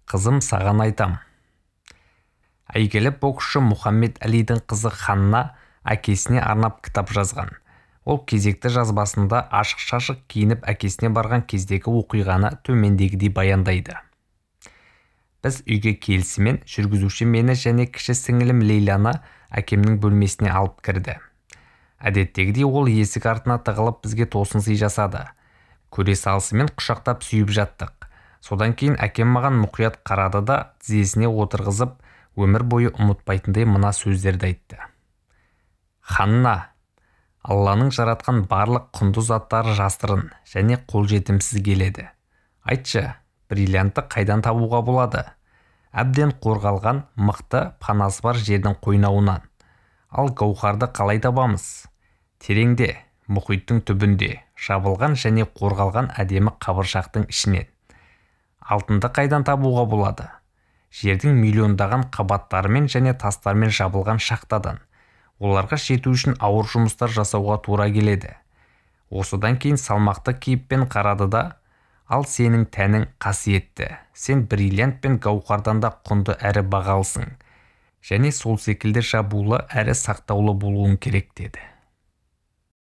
Қызым, саған айтам. Әйгілі боксшы Мұхаммед Әлидің қызы Ханна әкесіне арнап кітап жазған. Ол кезекті жазбасында ашық-шашық киініп әкесіне барған кездегі оқиғаны төмендегідей баяндайды. Біз үйге келісімен жүргізуші мені және кіші сіңілім Лейланы әкемнің бөлмесіне алып кірді. Әдеттегідей ол есік артына тығылып бізге тосын сый жасады. Көре салысымен құшақтап сүйіп жаттық. Содан кейін әкем маған мұқият қарады да тізесіне отырғызып, өмір бойы ұмытпайтындай мына сөздерді айтты. Ханна, Алланың жаратқан барлық құнды заттары жасырын және қолжетімсіз келеді. Айтшы, бриллиантты қайдан табуға болады? Әбден қорғалған, мықты панасы бар жердің қойнауынан. Ал гауһарды қалай табамыз? Тереңде, мұхиттың түбінде, жабылған және қорғалған әдемі қабыршақтың ішінен. Алтынды қайдан табуға болады? Жердің миллиондаған қабаттарымен және тастармен жабылған шахтадан. Оларға жету үшін ауыр жұмыстар жасауға тура келеді. Осыдан кейін салмақты кейіппен қарады да, ал сенің тәнің қасиетті, сен бриллиант пен гауһардан да құнды әрі бағалысың. Және сол секілді жабулы әрі сақтаулы болуың керек деді.